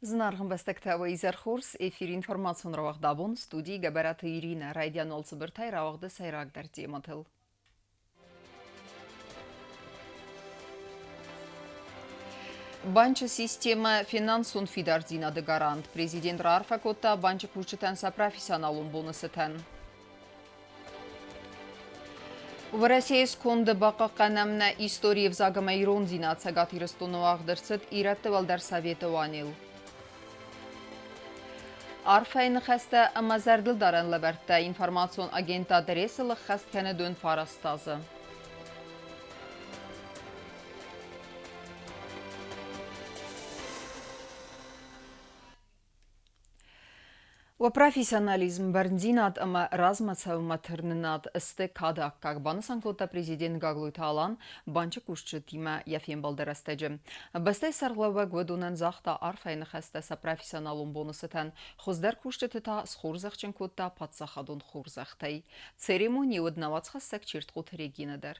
Зынаргъ ӕмбӕстӕгтӕ, уӕ изӕр хорз! Эфир информацион рауагъд абон студийы Гӕбӕраты Иринӕ райдиан цыбыртӕй рауагъды сӕйрагдӕр темӕтыл. Банчы системӕ финансон фидардзинады гарант. Президент раарфӕ кодта банчы кусджытӕн сӕ профессионалон боны цытӕн. Уӕрӕсейы сконды бахъахъхъӕнӕм нӕ историйы ӕвзаг ӕмӕ ирондзинад Цӕгат Ирыстоны уагъд ӕрцыд Ирӕтты уӕлдӕр советы уанел. Арфӕйы ныхӕстӕ ӕмӕ зӕрдылдарӕн лӕвӕрттӕ информацион агентад Ресыл ӕххӕст кӕны дон фарастазы. Уӕ профессионализм, бӕрндзинад ӕмӕ размӕ цӕуынмӕ тырнынад сты кады аккаг, банысан кодта президент Гаглойты Алан банчы кусджытимӕ йӕ фембӕлды рӕстӕджы. Бӕстӕйы сӕргълӕууӕг уыдонӕн загъта арфӕйы ныхӕстӕ сӕ профессионалон боны цытӕн, хуыздӕр кусджыты та схорзӕхджын кодта паддзахадон хорзӕхтӕй. Церемонийы уыд нӕ уацхӕссӕг Чертхъоты Регинӕ дӕр.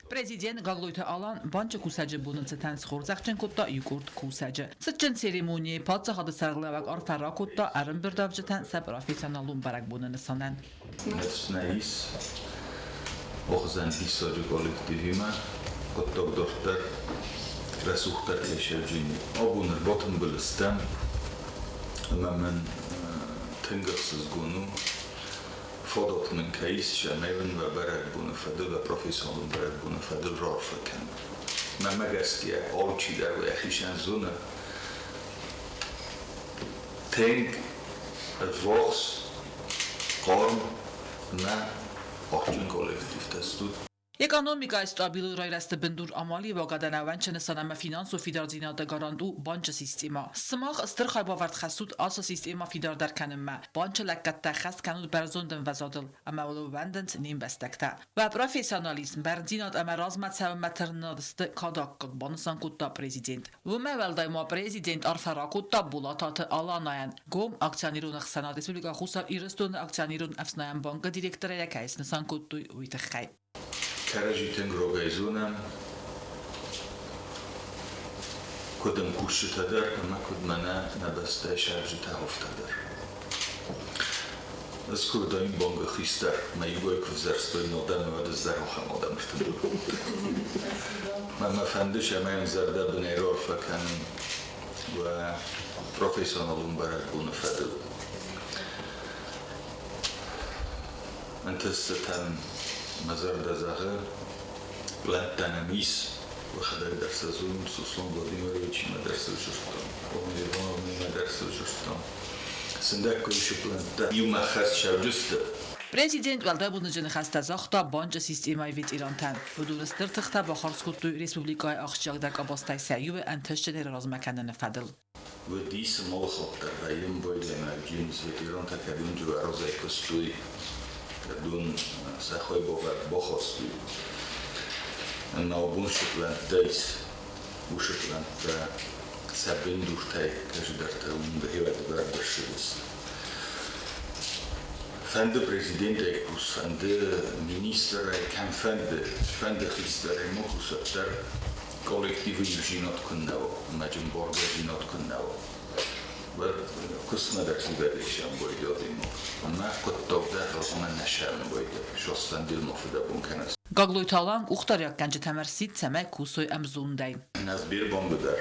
Президент Гаглойты Алан банчы кусӕджы боны цытӕн схорзӕхджын кодта иукъорд кусӕджы. Цытджын церемонийы паддзахады сӕргълӕууӕг арфӕ ракодта ӕрӕмбырдуӕвджытӕн сӕ профессионалон бӕрӕгбоны нысанӕн. Ныфс нӕ ис, охызӕн диссаджы коллективимӕ хъуыддаг дарддӕр рӕсугъддӕр кӕй сӕвджын. Абон ӕрбатымбыл стӕм ӕмӕ мын тынг ӕхсызгон у, Фадат мын кӕй ис, цӕмӕй уын уӕ бӕрӕгбоны фӕдыл, уӕ профессионалон бӕрӕгбоны фӕдыл раарфӕ кӕнон. Мӕнмӕ гӕсгӕ, алчидӕр уӕхицӕн зоны, тынг ӕввахс, хъарм ӕмӕ адджын коллективтӕ стут. Экономикӕйы стабилон райрӕзты бындур амалиуӕгадӕн ӕууӕнчы нысан ӕмӕ финансон фидардзинады гарант у банчы системӕ. Сымах стыр хайбавӕрд хӕссут ацы системӕ фидардӕр кӕнынмӕ. Банчы лӕггӕдтӕ хӕс кӕнут бӕрзонд ӕмвӕзадыл ӕмӕ уыл ӕууӕндынц не мбӕстӕгтӕ. Уӕ профессионализм, бӕрндзинад ӕмӕ размӕ цӕуынмӕ тырнынад сты кадаккаг, банысан кодта президент. Уымӕй уӕлдай ма президент арфӕ ракодта Болататы Аланайӕн, гом акционерон ӕхсӕнад Республикӕ Хуссар Ирыстоны акционерон ӕфснайӕн банкы директорӕй кӕй снысан кодтой, уый тыххӕй. Кӕрӕдзи тынг рогӕй зонӕм, куыд ӕмкусджытӕ дӕр ӕмӕ куыд мӕнӕ нӕ бӕстӕйы сӕрджытӕ хуыфтӕ дӕр. Ӕз куывдӕн бонгы хистӕр, мӕ иугой куы взӕрстой нодӕн, уӕд ӕз дӕр ахӕм адӕмы Мӕ мӕ фӕнды, цӕмӕй уын зӕрдӕбынӕй раарфӕ кӕнын уӕ профессионалон бӕрӕгбоны фӕдыл. Ӕнтыстытӕн мӕ зӕрдӕ зӕгъы, плӕнттӕ нӕм ис, уӕхӕдӕг дӕр сӕ зонут, Сослан Владимировичимӕ дӕр сӕ зыдтон, Ольга Ивановнаимӕ дӕр сӕ зыдтон. Сындӕггай плӕнттӕ иумӕ хӕс сӕвджысты. Президент уӕлдай бузныджы ныхӕстӕ загъта банчы системӕйы ветерантӕн. Уыдон стыр тыхтӕ бахардз кодтой республикӕйы ахсджиагдӕр къабӕзтӕй сӕ иуы ӕнтыстджынӕй размӕ кӕныны фӕдыл. Уыди малхаттӕ вӕййын ветерантӕ кӕд уынджы разӕй куыстой, кӕд уын сӕ хайбавӕрд бахастой. Ӕмӕ абон сыплӕнттӕ ис, уыцы плӕнттӕ сӕ бындуртӕй кӕцыдӕртӕ уым хевӕдвӕрд ссыдысты. Фӕнды президентӕй кус, фӕнды министрӕй, кӕмфӕнды, фӕнды хистӕрӕй ма кусӕд дӕр, коллективы иудзинад куыннӕ уа, ӕмӕ ӕмбаргӕдзинад куыннӕ уа, уӕд куыстмӕ дӕр зивӕгӕй сӕмбӕлди адӕймаг. Ӕмӕ хъуыддаг дӕр размӕ нӕ сӕмбӕлди, сосфӕндил ма фыдӕбон кӕна. Гаглойты Алан къухдариуӕггӕнджытӕм ӕрсидт, цӕмӕй кусой ӕмзондӕй. Нӕ Сбербанкы дӕр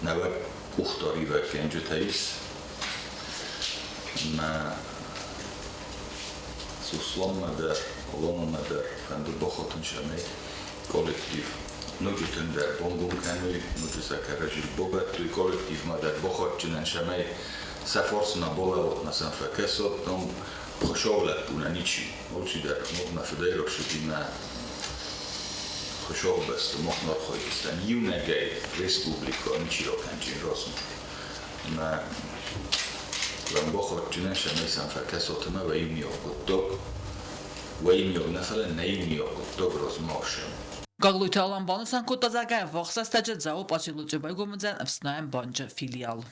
нӕуӕг къухдариуӕггӕнджытӕ ис, ӕмӕ Сосланмӕ дӕр, Аланмӕ дӕр фӕнды бахатын цӕмӕй коллектив ноджы тынгдӕр бангом кӕной, ноджы сӕ кӕрӕдзийыл бабӕттой, коллективмӕ дӕр бахатджынӕн, цӕмӕй сӕ фарсмӕ балӕууат, сӕм фӕкӕсат, там Хуыцау лӕппу нӕ ничи, алчидӕр ног мӕ фыдӕй рӕсыди мӕ Хуыцауы бӕсты мах нӕ архайдзыстӕм иунӕгӕй республикӕ ничи ракӕнджын размӕ. Ӕмӕ бахатджынӕн цӕмӕй сӕм фӕкӕсат ӕмӕ уӕ иумиаг хъуыддаг, уӕ иумиаг нӕ, фӕлӕ нӕ иумиаг хъуыддаг размӕ ассӕм. Гаглойты Алан банысан кодта, зӕгъгӕ, ӕввахс рӕстӕджы Дзауы поселочы байгом уыдзӕн ӕфснайӕн банчы филиал.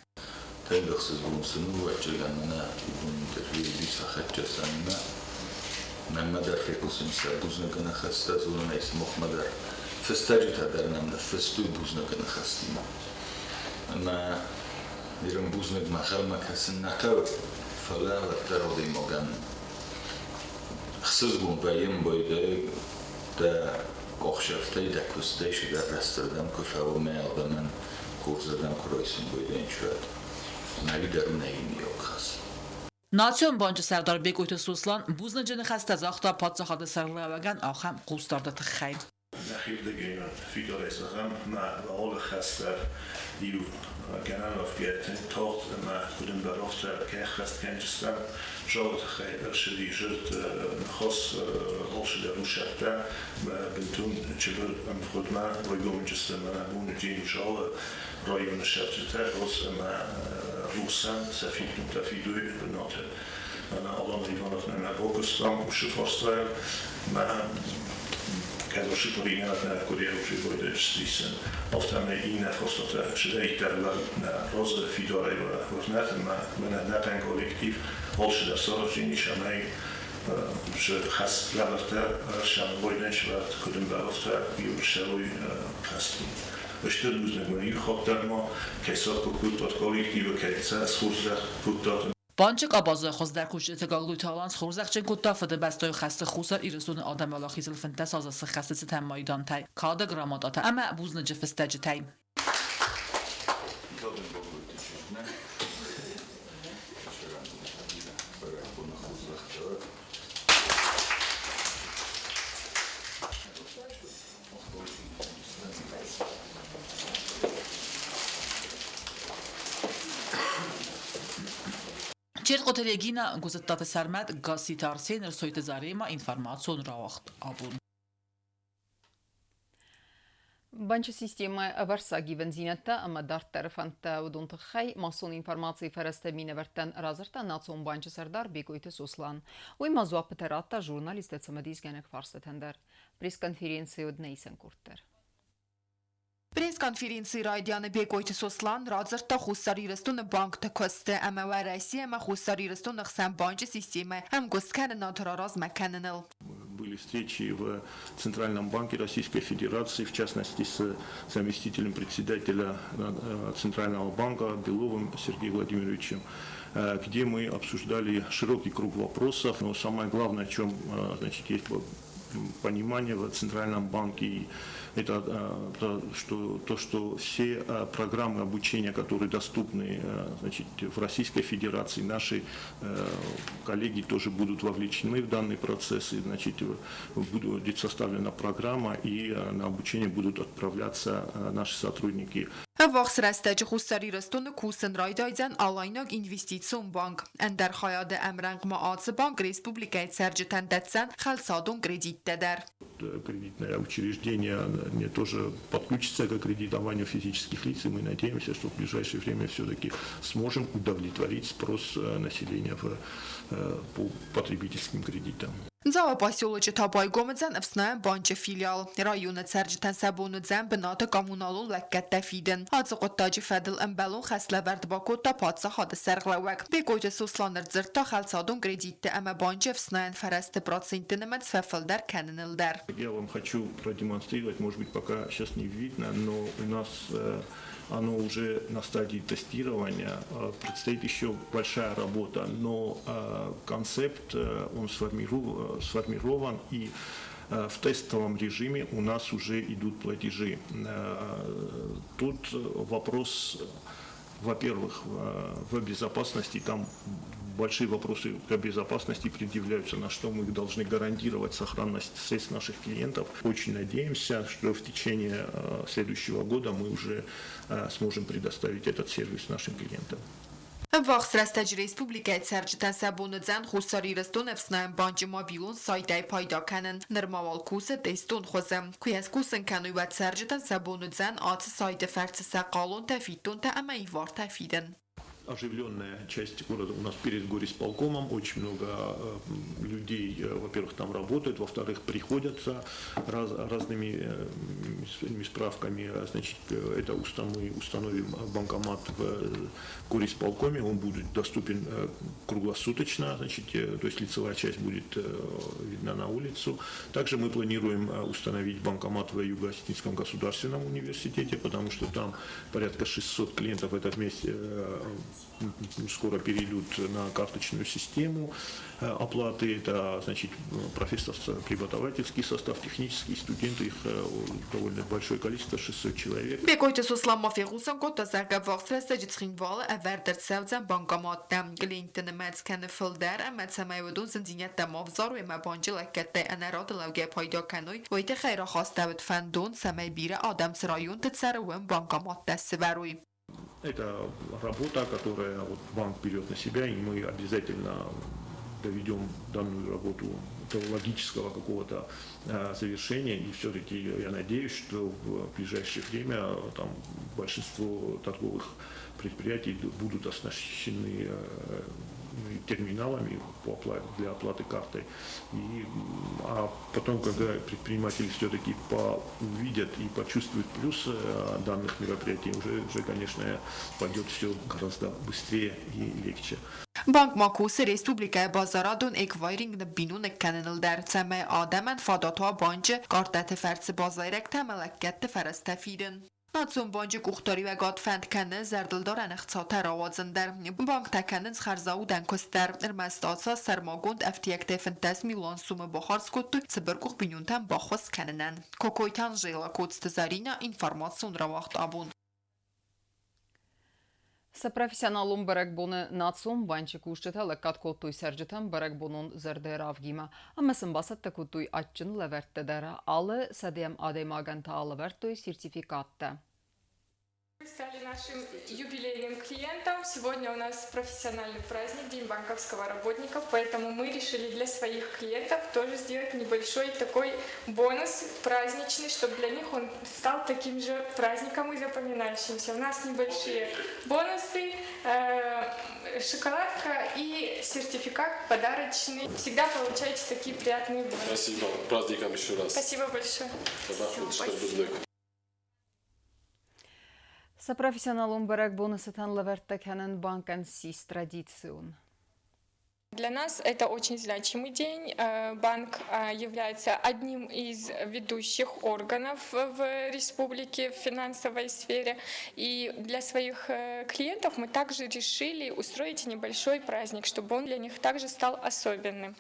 Тынг ӕхсызгон сын у, ӕвӕццӕгӕн мӕнӕ уыдон интервьюйы фӕхӕццӕ сӕ Мӕнмӕ дӕр фехъусын сӕ бузныгы ныхӕстӕ, зонын ӕй сымахмӕ дӕр. Фыстӕджытӕ дӕр нӕм ныффыстой бузныгы ныхӕстимӕ. Ӕмӕ ирон бузныг махӕлмӕ кӕсын нӕ хъӕуы, фӕлӕ уӕддӕр адӕймагӕн ӕхсызгон вӕййы ӕмбойдӕй дӕ къухсӕфтӕй, дӕ куыстӕй цыдӕр рӕстырдӕм куы фӕуы мӕ адӕмӕн хорзырдӕм куы райсын байдайын суӕд. Ӕмӕ дӕр у нӕ иумиаг хӕс. Национ банчы сӕрдар Бекъойты Сослан бузныджы ныхӕстӕ загъта паддзахады сӕргълӕууӕгӕн ахӕм хъусдарды тыххӕй. Нӕхирдыгӕй фидарӕй зӕгъӕм, мӕ алы хӕс дӕр иу гӕнӕн уӕвгӕйӕ тынг тагъд ӕмӕ куыд ӕмбӕлы, афтӕ кӕй ӕххӕст кӕнджыстӕм. Залы тыххӕй ӕрцыди зырд ныхас, алцыдӕр у цӕттӕ. Бынтон чыбыр ӕмгъуыдмӕ байгомджыстӕм мӕнӕ боныджын залы районы цӕрджытӕ газ ӕмӕ рухсӕн сӕ фиддонтӕ фидой бынаты. Мӕнӕ Алана Ивановнӕ нӕ бакуыстам уыцы фарстайыл. Мӕ кӕд къуыринӕ къуыри байдайдзыстисӕн, афтӕмӕй иннӕ фарстатӕ цыдӕриддӕр нӕ разы фидарӕй уырнӕт ӕмӕ мӕнӕ нӕхъӕн коллектив алцыдӕр саразин ис, ӕмӕ хӕс лӕвӕрдта сӕм байдайын куыд ӕмбӕлы, афтӕ иу хӕсты. Стыр бузныг уын иу хатт дӕр ма, кӕй саккаг кодтат коллективы, кӕй сӕ схорзӕх кодтат. Банчы къабазы хуыздӕр кусджыты Гаглойты Алан схорзӕхджын кодта Фыдыбӕстӕйы хӕсты Хуссар Ирыстоны адӕмы уӕлахизыл 15 азы сыххӕсты цытӕн майдантӕй, кады грамотатӕ ӕмӕ бузныджы фыстӕджытӕй. Чертхъоты Регина, Гуызыдтаты Сӕрмӕт, Гасситы Арсен, Ӕрсойты Зарема, информацион рауагъд абон. Банчы системӕйы ӕвӕрццаг ивындзинӕдтӕ ӕмӕ дарддӕры фӕндтӕ уыдон тыххӕй массон информацийы фӕрӕзты минӕвӕрттӕн радзырдта Национ банчы сӕрдар Бекъойты Сослан. Уый ма дзуаппытӕ радта журналистты цымыдисгӕнӕг фарстытӕн дӕр. Пресс-конференцийы уыд нӕ исӕн къорд дӕр. Пресс-конференцийы райдианы Бекъойты Сослан радзырдта Хуссар Ирыстоны банкты куысты ӕмӕ Уӕрӕсе ӕмӕ Хуссар Ирыстоны хсӕн банчы системӕ ӕмгуысткӕнынад раразмӕ кӕныныл. Были встречи в Центральном банке Российской Федерации, в частности с заместителем председателя Центрального банка Беловым Сергеем Владимировичем, где мы обсуждали широкий круг вопросов. Но самое главное, о чем, значит, есть понимание в Центральном банке, это то, что все программы обучения, которые доступны, значит, в Российской Федерации, наши коллеги тоже будут вовлечены в данный процесс, и, значит, будет составлена программа, и на обучение будут отправляться наши сотрудники. Ӕввахс рӕстӕджы Хуссар Ирыстоны кусын райдайдзӕн Алайнаг инвестицион банк. Ӕндӕр хайады ӕмрӕнхъ ма ацы банк республикӕйы цӕрджытӕн дӕтдзӕн хӕлцадон кредиттӕ дӕр. Кредитное учреждение не тоже подключится к кредитованию физических лиц, и мы надеемся, что в ближайшее время все-таки сможем удовлетворить спрос населения по потребительским кредитам. Дзауы поселочы та байгом уыдзӕн ӕфснайӕн банчы филиал. Районы цӕрджытӕн сӕ бон уыдзӕн бынаты коммуналон лӕггӕдтӕ фидын. Ацы хъуыддаджы фӕдыл ӕмбӕлон хӕслӕвӕрд бакодта паддзахады сӕргълӕууӕг. Бекъойты Сослан ӕрдзырдта хӕлцадон кредитты ӕмӕ банчы ӕфснайӕн фӕрӕзты процентты нымӕц фӕфылдӕр кӕныныл дӕр. Я вам хочу продемонстрировать, может быть, пока сейчас не видно, но у нас оно уже на стадии тестирования. Предстоит еще большая работа, но концепт, он сформирован, и в тестовом режиме у нас уже идут платежи. Тут вопрос, во-первых, в безопасности, там большие вопросы к безопасности предъявляются, на что мы должны гарантировать сохранность средств наших клиентов. Очень надеемся, что в течение следующего года мы уже сможем предоставить этот сервис нашим клиентам. Ӕввахс рӕстӕджы республикӕйы цӕрджытӕн сӕ бон уыдзӕн Хуссар Ирыстоны ӕфснайӕн банчы мобилон сайтӕй пайда кӕнын. Нырма уал кусы тестон хуызы. Куы йӕ скусын кӕной, уӕд цӕрджытӕн сӕ бон уыдзӕн ацы сайты фӕрцы сӕ хъалонтӕ, фиддонтӕ ӕмӕ ивартӕ фидын. Оживленная часть города у нас перед горисполкомом. Очень много людей, во-первых, там работают, во-вторых, приходят за разными справками, значит, это мы установим банкомат в горисполкоме, он будет доступен круглосуточно, значит, то есть лицевая часть будет видна на улицу. Также мы планируем установить банкомат в Юго-Осетинском государственном университете, потому что там порядка 600 клиентов это вместе скоро перейдут на карточную систему оплаты. Это, значит, профессорско-преподавательский состав, технические студенты, их довольно большое количество, 600 человек. Бекойты Сослан ма фехъусын кодта, зӕгъгӕ, ввахс рӕстӕджы Цхинвалы ӕвӕрд ӕрцӕудзӕн банкоматтӕ. Клиентты нымӕц кӕны фылдӕр ӕмӕ цӕмӕй уыдон зындзинӕдтӕ ма взарой ӕмӕ банчы лӕггӕдтӕй ӕнӕрады лӕугӕ пайда кӕной, уый тыххӕй рахастӕуыд фӕндон, цӕмӕй бирӕ адӕм цы районты цӕры, уым банкоматтӕ сывӕрой. Это работа, которая вот банк берет на себя, и мы обязательно доведем данную работу до логического какого-то завершения. И все-таки я надеюсь, что в ближайшее время там большинство торговых предприятий будут оснащены терминалами для оплаты картой. А потом, когда предприниматели все-таки увидят и почувствуют плюс данных мероприятий, уже, конечно, пойдет все гораздо быстрее и легче. Банк ма кусы республикӕйы базарадон эквайринг ныббиноныг кӕныныл дӕр, цӕмӕй адӕмӕн фадат уа банчы картӕты фӕрцы базайрӕгтӕ ӕмӕ лӕггӕдты фӕрӕзтӕ фидын. Национ банчы къухдариуӕгад фӕнд кӕны зӕрдылдарӕн ӕхцатӕ рауадзын дӕр. Банктӕ кӕнынц хӕрзаудӕн куыст дӕр. Ӕрмӕст ацы аз сӕрмагонд ӕфтиӕгтӕй 15 милуан сомы бахардз кодтой цыбыркъух бинонтӕн баххуыс кӕнынӕн. Кокойты Анжела, Коцты Заринӕ, информацион рауагъд Абон. Сӕ профессионалон бӕрӕгбоны Национ банчы кусджытӕ лӕггад кодтой цӕрджытӕн бӕрӕгбонон зӕрдӕравгимӕ ӕмӕ сын бацӕттӕ кодтой адджын лӕвӕрттӕ дӕр. Алы сӕдӕм адӕймагӕн та лӕвӕрдтой сертификаттӕ. Вы стали нашим юбилейным клиентом. Сегодня у нас профессиональный праздник, День банковского работника, поэтому мы решили для своих клиентов тоже сделать небольшой такой бонус праздничный, чтобы для них он стал таким же праздником и запоминающимся. У нас небольшие бонусы, шоколадка и сертификат подарочный. Всегда получаете такие приятные бонусы. Спасибо. Праздником еще раз. Спасибо большое. Спасибо. Сӕ профессионалон бӕрӕгбоны цытӕн лӕвӕрттӕ кӕнын банкӕн ссис традицион. Для нас это очень значимый день. Банк является одним из ведущих органов в республике в финансовой сфере. И для своих клиентов мы также решили устроить небольшой праздник, чтобы он для них также стал особенным.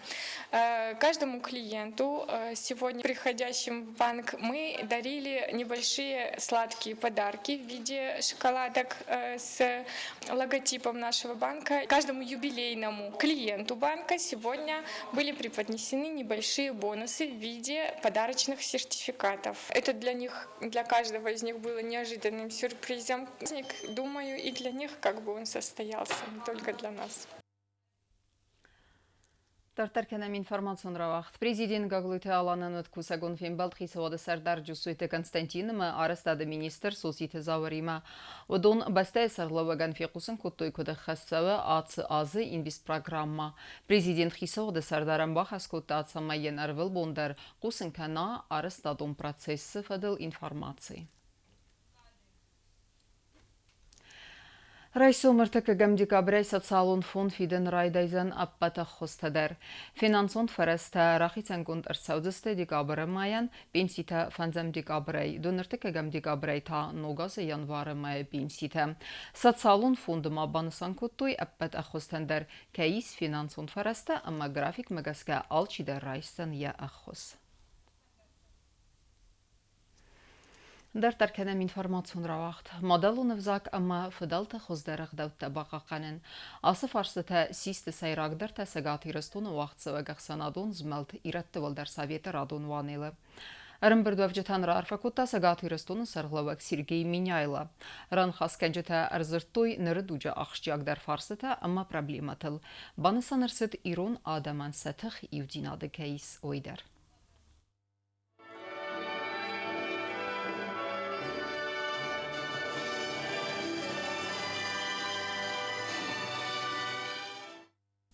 Каждому клиенту, сегодня приходящим в банк, мы дарили небольшие сладкие подарки в виде шоколадок с логотипом нашего банка. Каждому юбилейному клиенту банка сегодня были преподнесены небольшие бонусы в виде подарочных сертификатов. Это для них, для каждого из них было неожиданным сюрпризом. Праздник, думаю, и для них как бы он состоялся, не только для нас. Дарддӕр кӕнӕм информацион рауагъд. Президент Гаглойты Аланӕн уыд кусӕгон фембӕлд хицауады сӕрдар Джусойты Константин ӕмӕ арӕзтады министр Соситы Зауыримӕ. Уыдон бӕстӕйы сӕргълӕууӕгӕн фехъусын кодтой, куыд ӕххӕст цӕуы ацы азы инвестпрограммӕ. Президент хицауады сӕрдарӕн бахӕс кодта, цӕмӕй йын ӕрвылбон дӕр хъусын кӕна арӕзтадон процессы фӕдыл информаци. Райсом ӕртыккӕгӕм декабрӕй социалон фонд фидын райдайдзӕн ӕппӕт ӕххуыстӕ дӕр. Финансон фӕрӕзтӕ рахицӕнгонд ӕрцӕудзысты декабры мӕйӕн, пенситӕ фӕндзӕм декабрӕй, донӕртыккӕгӕм декабрӕй та ног азы январы мӕйы пенситӕ. Социалон фонды ма банысан кодтой, ӕппӕт ӕххуыстӕн дӕр кӕй ис финансон фӕрӕзтӕ ӕмӕ графикмӕ гӕсгӕ алчидӕр райсдзӕн йӕ ӕххуыс. Дарддӕр кӕнӕм информацион рауагъд. Мадӕлон ӕвзаг ӕмӕ фыдӕлты хуыздӕр ӕгъдӕуттӕ бахъахъхъӕнын. Ацы фарстытӕ систы сӕйрагдӕртӕ Цӕгат Ирыстоны уагъдцӕуӕг ӕхсӕнадон змӕлд Ирӕтты уӕлдӕр советы радон уанелы. Ӕрӕмбырдуӕвджытӕн раарфӕ кодта Цӕгат Ирыстоны сӕргълӕууӕг Сергей Меняйло. Раныхасгӕнджытӕ ӕрдзырдтой ныры дуджы ахсджиагдӕр фарстытӕ ӕмӕ проблемӕтыл. Банысан ӕрцыд ирон адӕмӕн сӕ тых иудзинады кӕй ис, уый дӕр.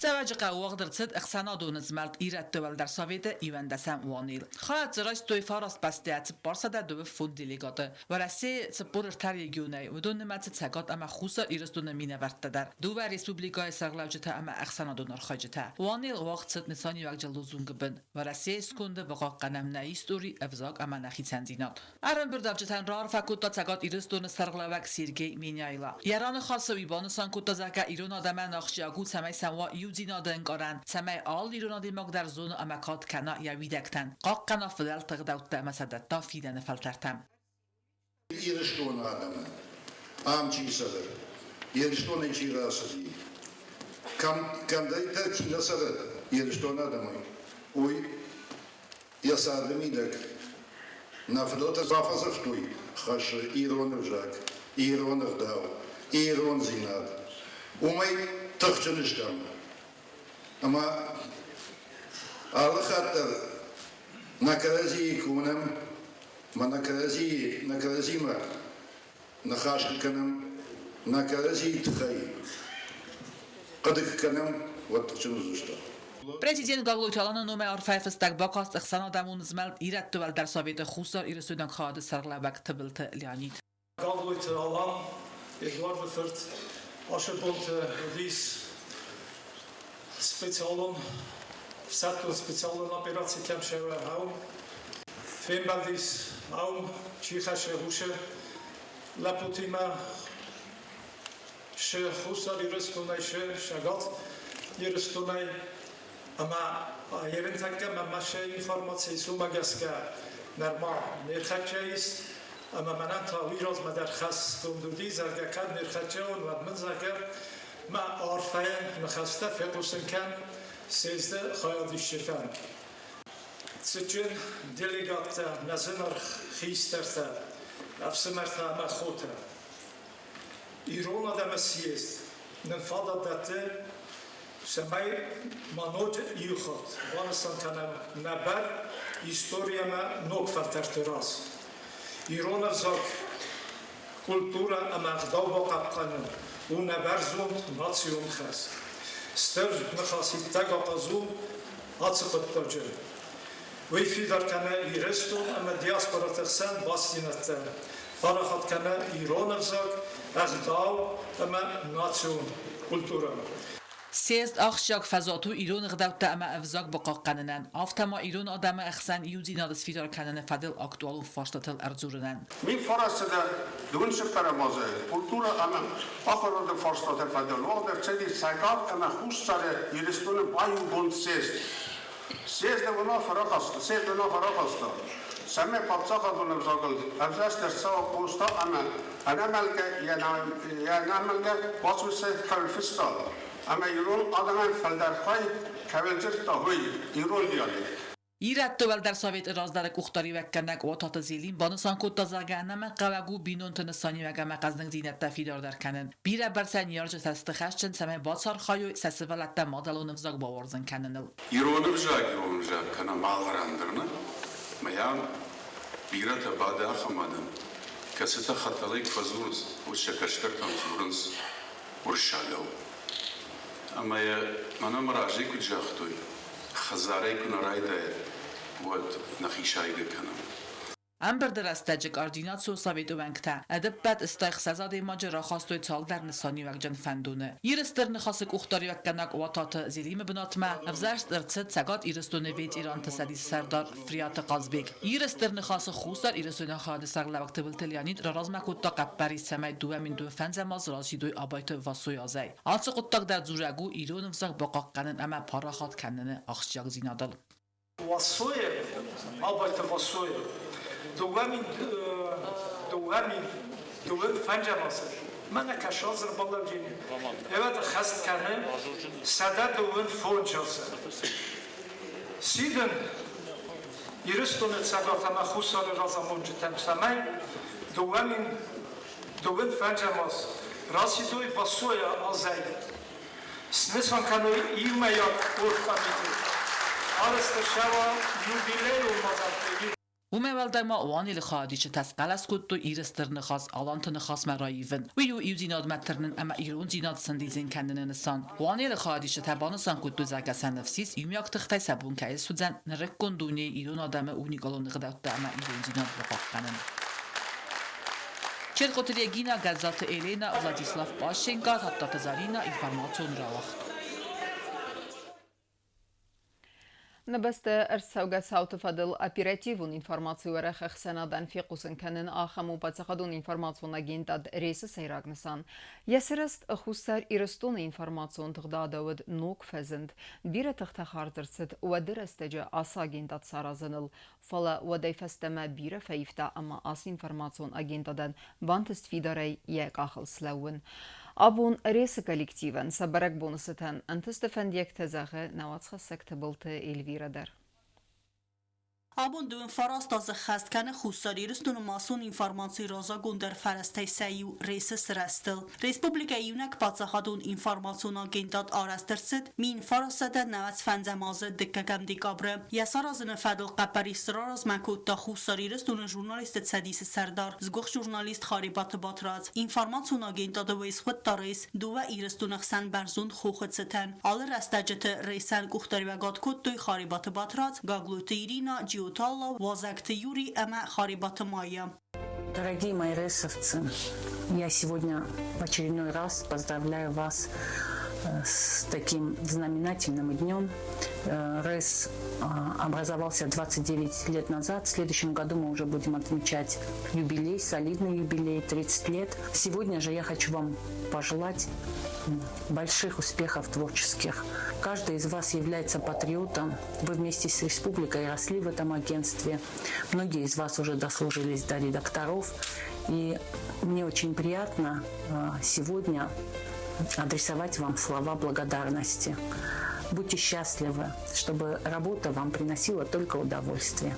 Цӕгат Дзӕуджыхъӕуы уагъд ӕрцыд ӕхсӕнадон змӕлд Ирӕтты уӕлдӕр советы 11-ӕм уанел. Хайад дзы райстой фараст бӕстӕйӕ 402 делегаты. Уӕрӕсейы 43 регионӕй, уыдон нымӕцы Цӕгат ӕмӕ Хуссар Ирыстоны минӕвӕрттӕ дӕр, дыууӕ республикӕйы сӕргълӕуджытӕ ӕмӕ ӕхсӕнадон архайджытӕ. Уанел уагъд цыд нысаниуӕгджын лозунгы бын: Уӕрӕсейы сконды бахъахъхъӕнӕм нӕ истори, ӕвзаг ӕмӕ нӕ хицӕндзинад. Ӕрӕмбырдуӕвджытӕн раарфӕ кодта Цӕгат Ирыстоны сӕргълӕууӕг Сергей Меняйло. Йӕ раныхасы уый банысан кодта, зӕгъгӕ, ирон адӕмӕн ахсджиаг у, цӕмӕй сӕм уа иудзинады ӕнкъарӕн, цӕмӕй алы ирон адӕймаг дӕр зона ӕмӕ кад кӕна йӕ уидӕгтӕн, хъахъхъӕна фыдӕлты ӕгъдӕуттӕ ӕмӕ сӕ дӕтта фидӕны фӕлтӕртӕм. Ирыстоны адӕмы ам чи цӕры, Ирыстонӕй чи рацыди, кӕмдӕриддӕр чи нӕ цӕры Ирыстоны адӕмӕй, уый йӕ царды мидӕг нӕ фыдӕлтӕ бафӕдзӕхстой хӕссы ирон ӕвзаг, ирон ӕгъдау, ирондзинад. Уымӕй тыхджын стӕм. Ӕмӕ алы хатт дӕр нӕ кӕрӕдзийы куы уынӕм, ӕмӕ нӕ кӕрӕдзимӕ ныхас куы кӕнӕм, нӕ кӕрӕдзийы тыххӕй хъуыды куы кӕнӕм, уӕд тыхджын уыдзыстӕм. Президент Гаглойты Аланы номӕй арфӕйы фыстӕг бакаст ӕхсӕнадӕмон змӕлд Ирӕтты уӕлдӕр советы Хуссар Ирыстойнаг хайады сӕргълӕууӕг Тыбылты Леонид. Гаглойты Алан Эдуарды фырт ацы бонты уыдис специалон ӕфсӕддон специалон операци кӕм сӕвӕрӕм. Фембӕлдис ам, чи хӕссы уыцы лӕппутимӕ, шы Хуссар Ирыстонӕй, шы Цӕгат Ирыстонӕй. Ӕмӕ ерынтӕккӕ мӕнмӕ сӕ информаци ис, уымӕ гӕсгӕ нырма не рхӕццӕ ис. Ӕмӕ мӕнӕн та уый размӕ дӕр хӕсгонд уыди, зӕгъгӕ, кӕд не рхӕццӕ уон, уӕд мын, зӕгъгӕ, мӕ арфӕйы ныхӕстӕ фехъусын кӕн съезды хайадисджытӕн. Цытджын делегаттӕ, нӕ зынаргъ хистӕртӕ, ӕфсымӕртӕ ӕмӕ хотӕ! Ирон адӕмы съезд нын фадат дӕтты, цӕмӕй ма ноджы иу хатт банысан кӕнӕм нӕ бар истори ӕмӕ ног фӕлтӕрты раз. Ирон ӕвзаг, культурӕ ӕмӕ ӕгъдау бахъахъхъӕнын у нӕ бӕрзонд национ хӕс. Стыр ныхас иттӕг ахъаз у ацы хъуыддаджы. Уый фидар кӕны Ирыстон ӕмӕ диаспораты хсӕн бастдзинӕдтӕ, парахат кӕны ирон ӕвзаг, ӕгъдау ӕмӕ национ культурӕ. Съезд ахсджиаг фӕзуат у ирон ӕгъдӕуттӕ ӕмӕ ӕвзаг бахъахъхъӕнынӕн, афтӕ ма ирон адӕмы ӕхсӕн иудзинад сфидар кӕныны фӕдыл актуалон фарстатыл ӕрдзурынӕн. 1994 азы культурӕ ӕмӕ ахуырады фарстаты фӕдыл уагъд ӕрцыди Цӕгат ӕмӕ Хуссар Ирыстоны баиугонд съезд. Съезды уынаффӕ рахаста, съезд уынаффӕ рахаста, цӕмӕй паддзахадон ӕвзагыл ӕвзӕрст ӕрцӕуа Къоста ӕмӕ ӕнӕмӕлгӕ йӕ ӕнӕмӕлгӕ уацмысы кӕуыл фыста ӕмӕ ирон адӕмӕн фылдӕр хай кӕуыл дзырдта, уый, ирон диалект. Ирӕтты уӕлдӕр советы раздӕры къухдариуӕггӕнӕг Уататы Зелим банысан кодта, зӕгъгӕ, ӕнӕмӕнгхъӕуӕг у бинонты нысаниуӕг ӕмӕ хъӕздыгдзинӕдтӕ фидардӕр кӕнын. Бирӕ бӕрцӕй ныййарджытӕ сты хӕсджын, цӕмӕй бацархайой сӕ сывӕллӕттӕ мадӕлон ӕвзаг бауарзын кӕныныл. Ирон ӕвзаг ирон ӕвзаг кӕнӕ алы ран дӕр нӕ, мӕ бирӕтӕ бады ахӕм адӕм, кӕцытӕ хӕтӕлӕй куы фӕдзурынц, уӕд сӕ кӕстӕртӕм дзурынц уырыссагау. Ӕмӕ йӕ мӕнӕ мӕ разӕй куыд загътой, хӕдзарӕй куы нӕ райдайа, уӕд нӕхи сайгӕ кӕнӕм. Ӕмбырды рӕстӕджы координацион советы уӕнгтӕ ӕдӕппӕт 66 адӕймаджы рахастой цалдӕр нысаниуӕгджын фӕндоны. Иры Стыр Ныхасы къухдариуӕггӕнӕг Уататы Зелимы бынатмӕ ӕвзӕрст ӕрцыд Цӕгат Ирыстоны ветеранты цӕдисы сӕрдар Фриаты Хъазбег. Иры Стыр Ныхасы Хуссар Ирыстоны хайады сӕргълӕууӕг Тыбылты Леонид раразмӕ кодта хъӕппӕрис, цӕмӕй 2005 аз расидой Абайты Васойы азӕй. Ацы хъуыддаг дӕр дзурӕг у ирон ӕвзаг бахъахъхъӕнын ӕмӕ парахат кӕныны ахсджиагдзинадыл. Васойы, Абайты Васойы 2025 азы мӕнӕ кӕсадзыр балӕвджини. Ӕвӕд хӕст кӕны 125 азы. Сидын Ирыстоны Цӕгат ӕмӕ Хуссары разамонджытӕм, цӕмӕй 2025 аз расидой Васойы азӕй. Снысан кӕной иумӕйаг оргкомитет. Арӕзт ӕрцӕуа юбилейон мадзӕлттӕ. Уымӕй уӕлдай ма Уанелы хайадисджытӕ схъӕлӕс кодтой Иры Стыр Ныхас Аланты Ныхасмӕ раивын. Уый у иудзинадмӕ тырнын ӕмӕ ирондзинад сӕндидзын кӕныны нысан. Уанелы хайадисджытӕ банысан кодтой, зӕгъгӕ, сӕ ныфс ис, иумиаг тыхтӕй сӕ бон кӕй суыдзӕн нырыккон дунейы ирон адӕмы уникалон ӕгъдӕуттӕ ӕмӕ ирондзинад бахъахъхъӕнын. Черкъоты Регина, Гӕззаты Елена, Владислав Пащенко, Тадтаты Зарина, информацион рауагъд. Нӕ бӕстӕ ӕрцӕугӕ цауты фӕдыл оперативон информаци уӕрӕх ӕхсӕнадӕн фехъусын кӕнын ахӕм у паддзахадон информацион агентад РЕС-ы сӕйраг нысан. Йӕ сырӕзт Хуссар Ирыстоны информацион тыгъдады уыд ног фӕзынд. Бирӕ тыхтӕ хардз ӕрцыд уӕды рӕстӕджы ацы агентад саразыныл, фӕлӕ уӕдӕй фӕстӕмӕ бирӕ фӕивта ӕмӕ ацы информацион агентадӕн бантыст фидарӕй йӕ къахыл слӕууын. Абон РЕС-ы коллективӕн сӕ бӕрӕгбоны цытӕн ӕнтысты фӕндиӕгтӕ зӕгъы нӕ уацхӕссӕг Тыбылты Эльвирӕ дӕр. Абон дыууын фараст азы хӕст кӕны Хуссар Ирыстоны массон информацийы раззагондӕр фӕрӕзтӕй сӕ иу РЕС-ы сырӕзтыл. Республикӕйы иунӕг паддзахадон информацион агентад арӕзт ӕрцыд 1995 азы дыккӕгӕм декабры. Йӕ саразыны фӕдыл хъӕппӕрис раразмӕ кодта Хуссар Ирыстоны журналистты цӕдисы сӕрдар, сгуыхт журналист Харебаты Батрадз. Информацион агентады уый схуыдта РЕС дыууӕ Ирыстоны хсӕн бӕрзонд хохы цытӕн. Алы рӕстӕджыты РЕС-ӕн къухдариуӕгад кодтой Харебаты Батрадз, Гаглойты Ирина, Джиоты Алла, Уазӕгты Юрий ӕмӕ Харебаты Майя. Дорогие мои ресовцы, я сегодня в очередной раз поздравляю вас с таким знаменательным днем. РЭС образовался 29 лет назад. В следующем году мы уже будем отмечать юбилей, солидный юбилей, 30 лет. Сегодня же я хочу вам пожелать больших успехов творческих. Каждый из вас является патриотом. Вы вместе с республикой росли в этом агентстве. Многие из вас уже дослужились до редакторов. И мне очень приятно сегодня адресовать вам слова благодарности. Будьте счастливы, чтобы работа вам приносила только удовольствие.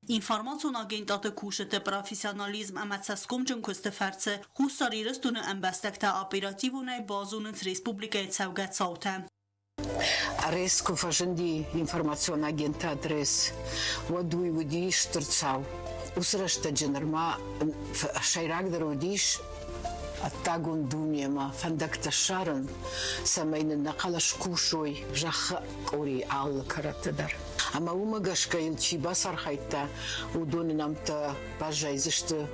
Информацион агентады кусджыты профессионализм ӕмӕ цӕсгомджын куысты фӕрцы Хуссар Ирыстоны ӕмбӕстӕгтӕ оперативонӕй базонынц республикӕйы цӕугӕ цаутӕ. РЭС куы фӕзынди информацион агентад РЭС, уӕд уый уыди стыр цау. Уыцы рӕстӕджы нырма сӕйрагдӕр уыдис ӕддагон дунемӕ фӕндӕгтӕ ссарын, цӕмӕй нын нӕ хъӕлӕс хъусой зӕххы къори алы кӕрӕтты дӕр. Ӕмӕ уымӕ гӕсгӕ йыл чи бацархайдта, уыдоны нӕмттӕ баззайдзысты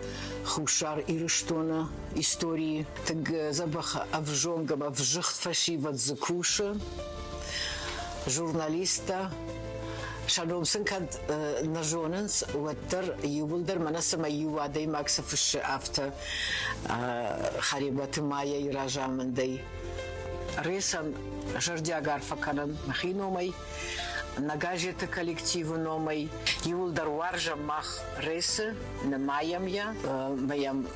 Хуссар Ирыстоны историйы. Тынг дзӕбӕх ӕвзонг ӕмӕ ӕвзыгъд фӕсивӕд дзы кусы, журналисттӕ. Сӕ ном сын кӕд нӕ зонынц, уӕддӕр иууылдӕр мӕнӕ цымӕ иу адӕймаг цы фыссы, афтӕ Харебаты Майӕйы разамындӕй. Ресӕн зӕрдиаг арфӕ кӕнын мӕхи номӕй, нӕ газеты коллективы номӕй. Иууылдӕр уарзӕм мах Ресы, нымайӕм йӕ, ӕмӕ йӕм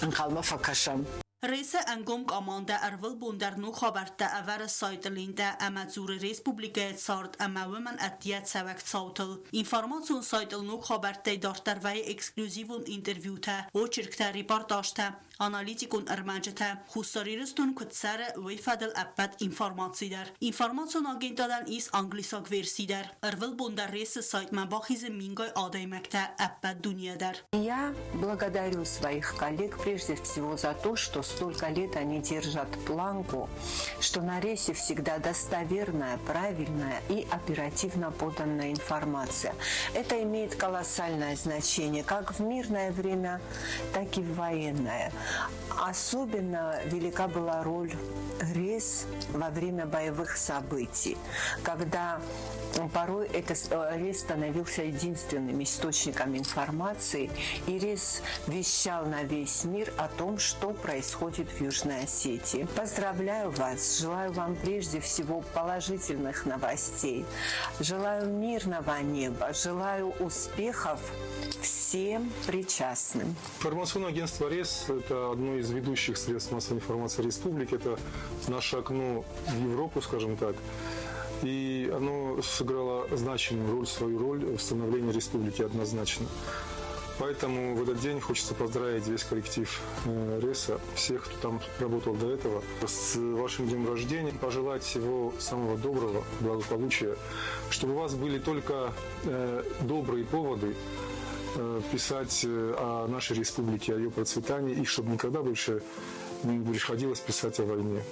ӕнхъӕлмӕ фӕкӕсӕм. РЭС-ы ӕнгом командӕ ӕрвылбон дӕр ног хабӕрттӕ ӕвӕры сайты лентӕ ӕмӕ дзуры республикӕйы цард ӕмӕ уымӕн ӕддейӕ цӕуӕг цаутыл. Информацион сайтыл ног хабӕрттӕй дарддӕр вӕййы эксклюзивон интервьютӕ, очерктӕ, репортажтӕ, аналитикон ӕрмӕджытӕ, Хуссар Ирыстон куыд цӕры, уый фӕдыл ӕппӕт информаци дӕр. Информацион агентадӕн ис англисаг верси дӕр. Ӕрвылбон дӕр РЭС-ы сайтмӕ бахизы мингай адӕймӕгтӕ ӕппӕт дунейӕ дӕр. Я благодарю своих коллег прежде всего за то, что столько лет они держат планку, что на РЭСе всегда достоверная, правильная и оперативно поданная информация. Это имеет колоссальное значение как в мирное время, так и в военное. Особенно велика была роль РЕС во время боевых событий, когда порой это РЕС становился единственным источником информации, и РЕС вещал на весь мир о том, что происходит в Южной Осетии. Поздравляю вас, желаю вам прежде всего положительных новостей, желаю мирного неба, желаю успехов всем причастным. Информационное агентство РЕС – это одно из ведущих средств массовой информации республики. Это наше окно в Европу, скажем так. И оно сыграло значимую роль, свою роль в становлении республики однозначно. Поэтому в этот день хочется поздравить весь коллектив РЕСа, всех, кто там работал до этого, с вашим днем рождения, пожелать всего самого доброго, благополучия, чтобы у вас были только добрые поводы писать о нашей республике, о ее процветании, и чтобы никогда больше не приходилось писать о войне.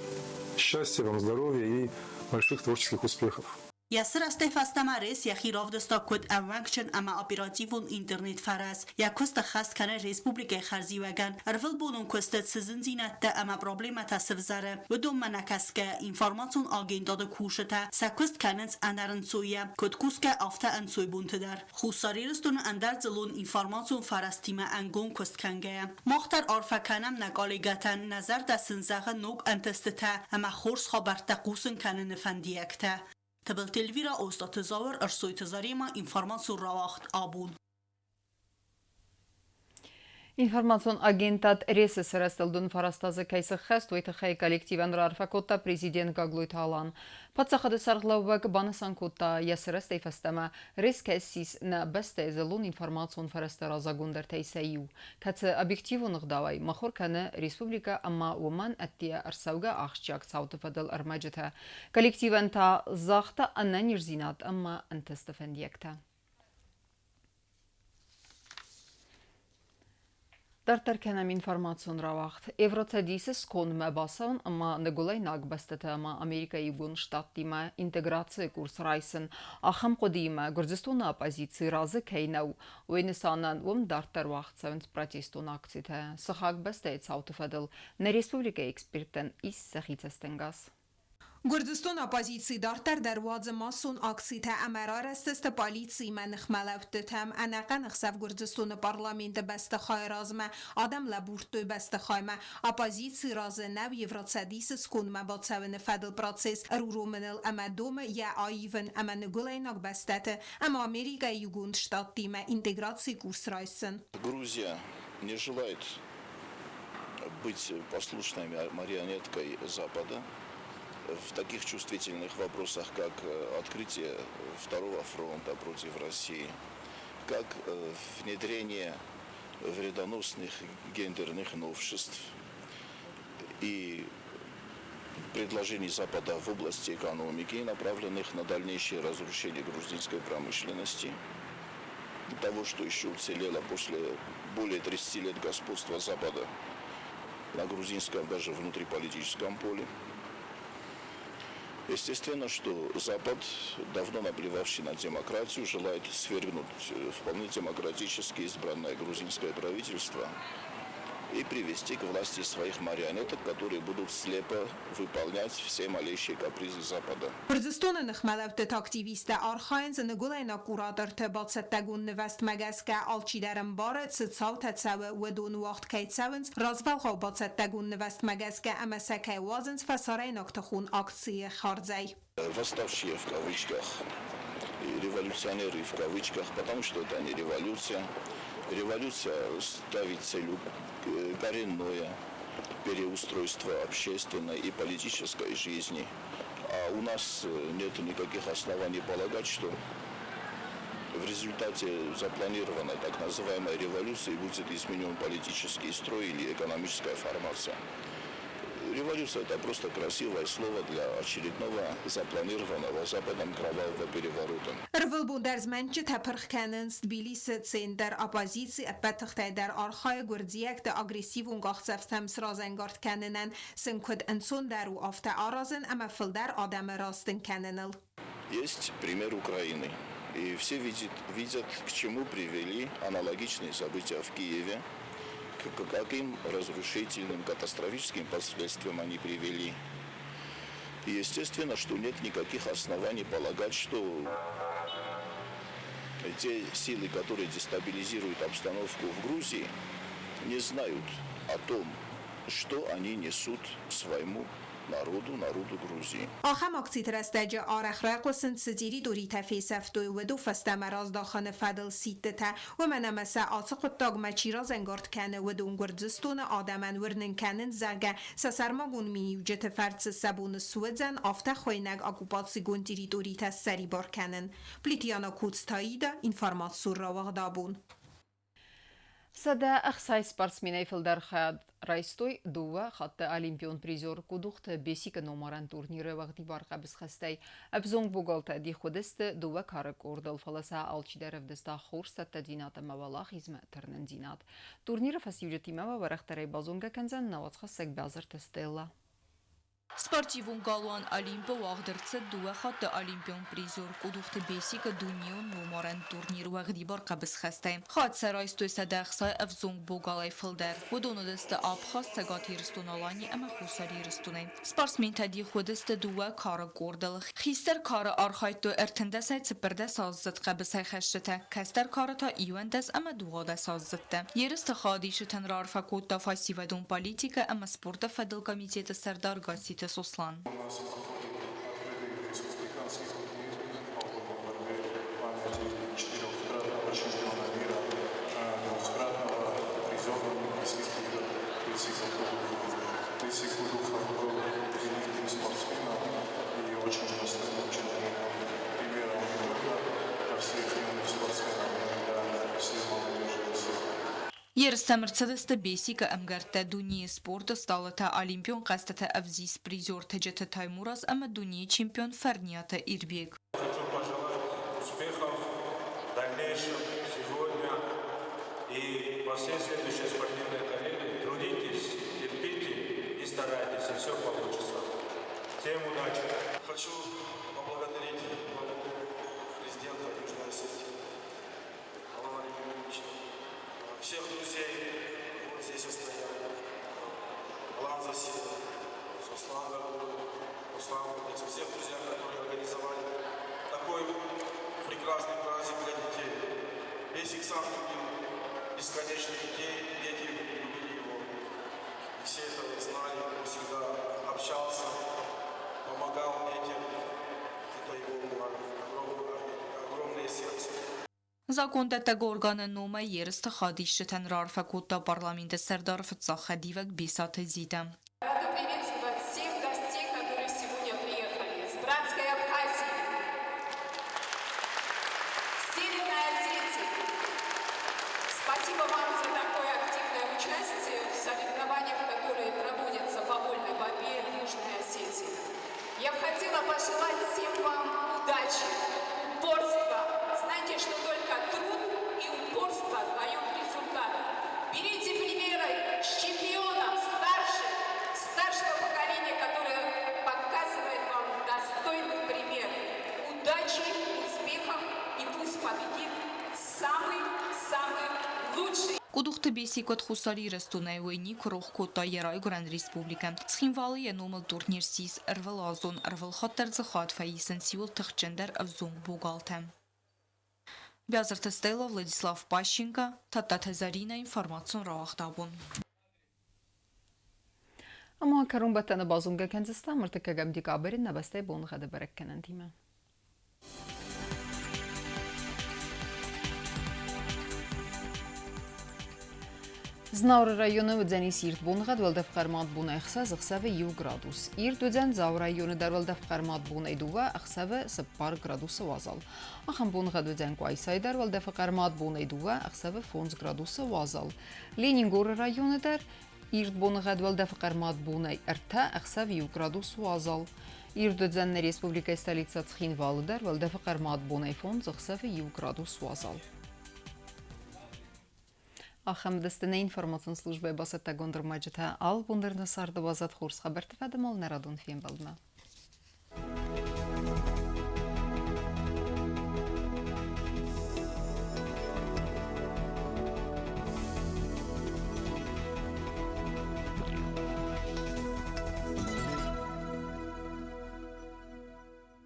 Счастья вам, здоровья и больших творческих успехов. Йӕ сырӕзтӕй фӕстӕмӕ РЕС йӕхи равдыста куыд ӕууӕнкджын ӕмӕ оперативон интернет-фӕрӕз. Йӕ куыст ӕххӕст кӕны республикӕйы хӕрзиуӕгӕн. Ӕрвылбонон куысты цы зындзинӕдтӕ ӕмӕ проблемӕтӕ сывзӕры, уыдонмӕ нӕ кӕсгӕ, информацион агентады кусджытӕ сӕ куыст кӕнынц ӕнӕрынцойӕ, куыд кусгӕ, афтӕ ӕнцойбонты дӕр. Хуссар Ирыстоны ӕндӕр дзыллон информацион фӕрӕзтимӕ ӕнгом куыст кӕнгӕйӕ, мах дӕр арфӕ кӕнӕм нӕ коллегӕтӕн, нӕ зӕрдӕ сын зӕгъы ног ӕнтыстытӕ ӕмӕ хорз хабӕрттӕ хъусын кӕныны фӕндиӕгтӕ. Тыбылты Эльвира, Остъаты Зауыр, Ӕрсойты Заремӕ, информацион рауагъд абон. Информацион агентад РЕС-ы сырӕзтыл дын фӕрӕзтӕ дзы кӕй сыххӕст, уый тыххӕй коллективӕн раарфӕ кодта президент Гаглойты Алан. Паддзахады сӕргълӕууӕг банысан кодта, йӕ сырӕзтӕй фӕстӕмӕ РЕС кӕй ссис нӕ бӕстӕйы дзыллон информацион фӕрӕзты разагондӕртӕй сӕ иу, кӕцы объективон ӕгъдауӕй мыхуыр кӕны республикӕ ӕмӕ уымӕн ӕддейӕ ӕрцӕугӕ ахсджиаг цауты фӕдыл ӕрмӕджытӕ. Коллективӕн та загъта ӕнӕниздзинад ӕмӕ ӕнтысты фӕндиӕгтӕ. Дарддӕр кӕнӕм информацион рауагъд. Евроцӕдисы скондмӕ бацӕуын ӕмӕ ныгуылӕйнаг бӕстӕтӕ ӕмӕ Америкӕйы Иугонд Штаттимӕ интеграцийы курс райсын ахӕм хъуыдыимӕ Гуырдзыстоны оппозици разы кӕй нӕу, уый нысанӕн уым дарддӕр уагъд цӕуынц протестон акцитӕ. Сыхаг бӕстӕйы цауты фӕдыл нӕ республикӕйы эксперттӕн ис сӕхи цӕстӕнгас. Гуырдзыстоны оппозици дарддӕр дӕр уадзы массон акцитӕ ӕмӕ рарӕзтысты полициимӕ ныхмӕлӕудтытӕм. Ӕнӕхъӕн ӕхсӕв Гуырдзыстоны парламенты бӕстыхайы размӕ адӕм лӕбурдтой бӕстыхаймӕ. Оппозици разы нӕу Евроцӕдисы скондмӕ бацӕуыны фӕдыл процесс ӕруромыныл ӕмӕ домы йӕ аивын ӕмӕ ныгуылӕйнаг бӕстӕты ӕмӕ Америкӕйы Иугонд Штаттимӕ интеграцийы курс райсын. Грузия не желает быть послушной марионеткой Запада в таких чувствительных вопросах, как открытие второго фронта против России, как внедрение вредоносных гендерных новшеств и предложений Запада в области экономики, направленных на дальнейшее разрушение грузинской промышленности, того, что еще уцелело после более 30 лет господства Запада на грузинском, даже внутриполитическом поле. Естественно, что Запад, давно наплевавший на демократию, желает свергнуть вполне демократически избранное грузинское правительство и привести к власти своих марионеток, которые будут слепо выполнять все малейшие капризы Запада. Гуырдзыстоны ныхмӕлӕудтыты активисттӕ архайынц ныгуылӕйнаг кураторты бацӕттӕгонд нывӕзтмӕ гӕсгӕ алчидӕр ӕмбары, цы цаутӕ цӕуы, уыдон уагъд кӕй цӕуынц развӕлгъау бацӕттӕгонд нывӕзтмӕ гӕсгӕ ӕмӕ сӕ кӕй уадзынц фӕсарӕйнаг тыхон акцийы хардзӕй. Восставшие в кавычках, революционеры в кавычках, потому что это не революция. Революция ставит целью коренное переустройство общественной и политической жизни. А у нас нет никаких оснований полагать, что в результате запланированной так называемой революции будет изменен политический строй или экономическая формация. Революция – это просто красивое слово для очередного запланированного Западом кровавого переворота. Ӕрвылбон дӕр змӕнтджытӕ пырх кӕнынц Тбилисы центр. Оппозици ӕппӕт тыхтӕй дӕр архайы гуырдзиӕгты агрессивон къахдзӕфтӕм сразӕнгард кӕнынӕн сын куыд ӕнцондӕр у, афтӕ аразын ӕмӕ фылдӕр адӕмы растын кӕныныл. Есть пример Украины. И все видят, к чему привели аналогичные события в Киеве, к каким разрушительным, катастрофическим последствиям они привели. И естественно, что нет никаких оснований полагать, что те силы, которые дестабилизируют обстановку в Грузии, не знают о том, что они несут своему народу, народу Грузии. Ахӕм акциты рӕстӕджы арӕх райхъуысынц, цы территоритӕ фесӕфтой, уыдон фӕстӕмӕ раздахыны фӕдыл сидтытӕ, уымӕн ӕмӕ сӕ ацы хъуыддагмӕ чи разӕнгард кӕны, уыдон Гуырдзыстоны адӕмӕн уырнын кӕнынц, зӕгъгӕ, сӕ сӕрмагонд миниуджыты фӕрцы сӕ бон суыдзӕн афтӕ хуыйнӕг оккупацигонд территоритӕ ссӕрибар кӕнын. Плитьяна Куцтаида, информацион рауагъд абон. 160 спортсменӕй фылдӕр хайад райстой дыууӕ хатты олимпион призер Къудухты Бесикы номарӕн турниры уӕгъдибар хъӕбысхӕстӕй. Ӕвзонг богалтӕ дих уыдысты дыууӕ кары къордыл, фӕлӕ сӕ алчидӕр ӕвдыста хорз цӕттӕдзинад ӕмӕ уӕлахизмӕ тырнындзинад. Турниры фӕстиуджытимӕ ма уӕрӕхдӕрӕй базонгӕ кӕндзӕн нӕ уацхӕссӕг Бязырты Стелла. Спортивон галуан Олимп-ы уагъд ӕрцыд дыууӕ хатты олимпион призер Къудухты Бесикы дунеон номарӕн турнир уӕгъдибар хъӕбысхӕстӕй. Хатт сӕ райстой 160 ӕвзонг богалӕй фылдӕр. Уыдон уыдысты Абхаз, Цӕгат Ирыстон-Алани ӕмӕ Хуссар Ирыстонӕй. Спортсментӕ дих уыдысты дыууӕ кары къордыл. Хистӕр кары архайдтой 13-ӕй 14-аздзыд хъӕбысӕйхӕсджытӕ, кӕстӕр кары та 11 ӕмӕ 12-аздзыдтӕ. Ерысты хайадисджытӕн раарфӕ кодта фӕсивӕдон политикӕ ӕмӕ спорты фӕдыл комитеты сӕрдар Гасситы Сослан. Республиканский турнир по вольной борьбе памяти четырехкратного чемпиона мира, двухкратного призера Олимпийских игр Бесика Кудухова. Бесик Кудухов был великим спортсменом и очень достойным человеком, примером не только для всех юных спортсменов, но и для всей молодежи России. Ерыстӕм ӕрцыдысты Бесикы ӕмгӕрттӕ дунейы спорты стъалытӕ, Олимпион хъӕзтыты ӕвзист призер Тыджыты Таймураз ӕмӕ дунейы чемпион Фӕрниаты Ирбег. Хочу пожелать успехов в дальнейшем, сегодня и по всей следующей спортивной карьере. Трудитесь, терпите и старайтесь, и все получится. Всем удачи! Хочу поблагодарить главу президента Южной Осетии Алана Юрьевича, всех друзей, вот здесь я стоял, Алан Засин, Сослан Гагулов, Руслан Кузнецов, всех друзей, которые организовали такой прекрасный праздник для детей. Бесик сам любил бесконечно детей, дети любили его. И все это знали, он всегда общался, помогал детям. Это его было огромное, огромное сердце. Закондӕттӕг органы номӕй ерысты хайадисджытӕн раарфӕ кодта Парламенты сӕрдары фыццаг хӕдивӕг Бесаты Зитӕ. Рада приветствовать всех гостей, которые сегодня приехали из братской Абхазии, Северной Осетии. Спасибо вам за такое активное участие в соревнованиях, которые проводятся по вольной борьбе в Южной Осетии. Я бы хотела пожелать всем вам удачи, упорства. Знайте, что только труд и упорство дают результат. Берите примеры с чемпионов старших, старшего поколения, которое показывает вам достойный пример. Удачи, успехов и пусть победит самый-самый лучший. Къудухты Бесик уыд Хуссар Ирыстонӕй, уый никуы рох кодта йӕ райгуырӕн республикӕ. Цхинвалы йӕ номыл турнир ссис ӕрвылазон, ӕрвылхатт дӕр дзы хатт фӕисынц иууыл тыхджындӕр ӕвзонг богалтӕ. Бязырты Стелла, Владислав Пащенко, Тадтаты Зӕринӕ, информацион рауагъд абон. Ӕмӕ кӕронбӕттӕны базонгӕ кӕндзыстӕм ӕртыккӕгӕм декабры нӕ бӕстӕйы боныгъӕды бӕрӕггӕнӕнтимӕ. Знауыры районы уыдзӕнис ирд боныгъӕд уӕлдӕф хъӕрмад бонӕй 6, ӕхсӕвы 1 градус. Ирд уыдзӕн Дзауы районы дӕр уӕлдӕф хъӕрмад бонӕй 2, ӕхсӕвы 4 градусы уазал. Ахӕм боныгъӕд уыдзӕн Къуайсайы дӕр уӕлдӕфы хъӕрмад бонӕй 2, ӕхсӕвы 5 градусы уазал. Ленингоры районы дӕр ирд боныгъӕд уӕлдӕфы хъӕрмад бонӕй 3, ӕхсӕв 1 градус уазал. Ирд уыдзӕн нӕ республикӕйы столицӕ Цхинвалы дӕр уӕлдӕфы хъӕрмад бонӕй 5, ӕхсӕвы 1 градус уазал. Ахӕм дысты нӕ информацион службӕйы бацӕттӕгонд ӕрмӕджытӕ. Алыбон дӕр нӕ царды уадзӕд хорз хабӕртты фӕдыл нӕ радон фембӕлдмӕ.